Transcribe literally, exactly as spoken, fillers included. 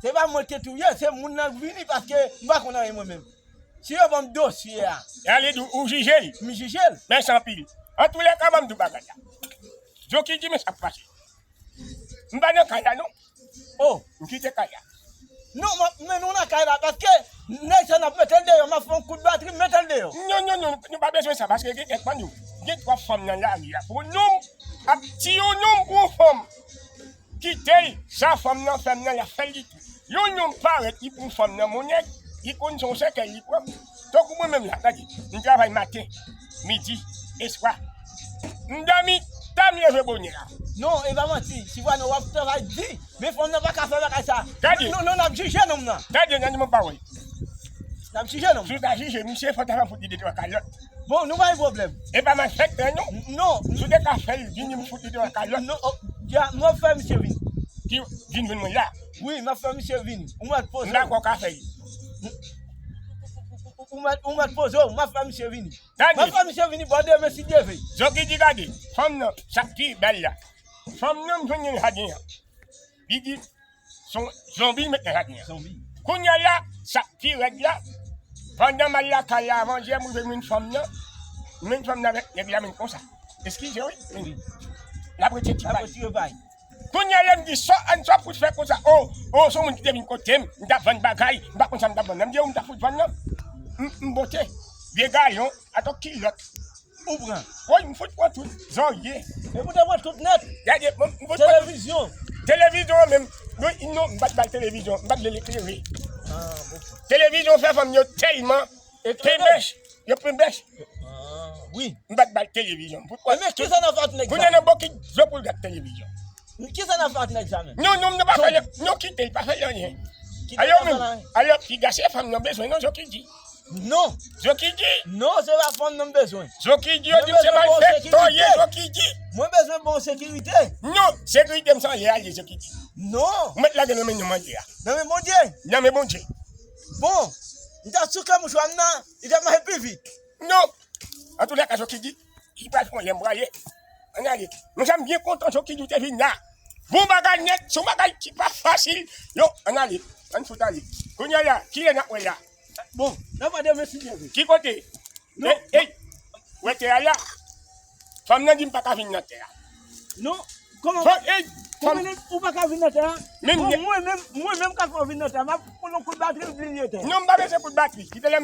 Se pa mwen ki te touye, se moun nan k vini paske m pa konn anyen mwen menm. Si yo ban m dosye a. Yale di w, ou jije l. M jije l. Mèsi anpil. Antoulèka, ban m di w bagay la. Djoki di men sa k pase. M pa nan kay la non. Oh. M kite kay la. Non, m ap mennen w nan kay la paske nèg sa n ap mete l deyò, m ap fè yon kout batri, m mete l deyò. Non, non, non, nou pa bezwen sa paske gen kèk bann yo. Gen twa fanm nan lari a. Pou yon nonm ap tiye yon nonm pou yon fanm. Kite l, sa fanm nan fè m nan, l ap fè l li tou. Yon nonm parèt, li pran fanm nan, mon nèg, li konn se yon sèkèy li pran. Tankou mwen menm la, gade, m travay maten, midi, e swa. M dòmi ta, m leve bonè a. Non, e pa manti, Sivwano w ap travay di, men fanm nan pa ka fè bagay sa. Gade. Non, non, n ap jije nonm nan. Gade, nan di mwen pawòl. N ap jije nonm. Si w ta jije misye, fò w ta fè fout li de twa kalòt. Bon, nou pa gen pwoblèm. E pa m al fè k non. Non. Si w te ka fè l vini, m fout li de twa kalòt. Non, oh, ya, mwen fè misye vini. ki vin jwenn mwen la. Wi, m ap fè misye vini. Ou mèt poze w. M pa kwè w ka fè l. Ou mèt, ou mèt poze w, m ap fè misye vini. M ap fè misye vini bò demen si Dye vle. Zokidi gade, fanm nan, sa k pi bèl la. Fanm nan m jwenn nan jaden an. Li di, se yon zonbi l met nan jaden an. Zonbi. Kounye a la, sa k pi rèd la, pandan m al lakay la avan yè, m rive jwenn fanm nan. M jwenn fanm nan avèk nèg la menm konsa. Eskize wi. Wi. L ap retire ti pay. L ap retire pay. Kounye a la m di, sa, an sa pou fè konsa. O, o, se yon moun ki te vin kote m, m t ap vann bagay, m pa konn sa m t ap vann nan. M di, o, m t ap fout vann nan. M, m bote. Vye galon, atò kilòt. Ou pran. Woy, m fout pran tout. Zòrye. Epi w te pran tout nèt. Gade, m, m fout pran tout. Televizyon. Televizyon an menm. Non, non, m pa t ba l televizyon. M pa t vle l eklere. Ah, bon. Televizyon fè fanm yo tèlman penbèch. Yo penbèch. Ah, wi. M pa t ba l televizyon. M fout pran tout. Men kisa n ap fè ak nèg sa? Kounye a nan bokit zo pou l gad televizyon. Kisa n ap fè ak nèg sa menm? Non, non, m pa fè l. Non, kite l, pa fè l anyen. Alò menm, alò piga se fanm nan bezwen, non, Zokidi. Non. Zokidi. Non, se pa fanm nan m bezwen. Zokidi, yo di m se malfektè w ye, Zokidi. Mwen bezwen bon sekirite. Non, sekirite m se anlè a l ye, Zokidi. Non. Ou mèt lage nan men nonm an ye a. Nan men Bondye. Nan men Bondye. Bon, m ta souke mouchwa m nan, li t ap mache pi vit. Non. Antoulèka, Zokidi, li pral fè yon lè m prale. Ann ale. Monchè, m byen kontan Zokidi ou te vin la. Bon bagay nèt, se yon bagay ki pa fasil. Yo, ann ale. Ann fout ale. Kounye a la, kilè n ap wè la? Bon, n ap wè demen si Dye vle. Ki kote? Non. Ey, ey. Wè tè a la. Fanm nan di m pa ka vin nan tè a. Non. Kòman, kòman ou pa ka vin nan tè a? Bon, mwen menm, mwen menm ka fè w vin nan tè a. M ap pran yon kout batri, m vin nan tè a. Non, m pa bezwen kout batri. Kite l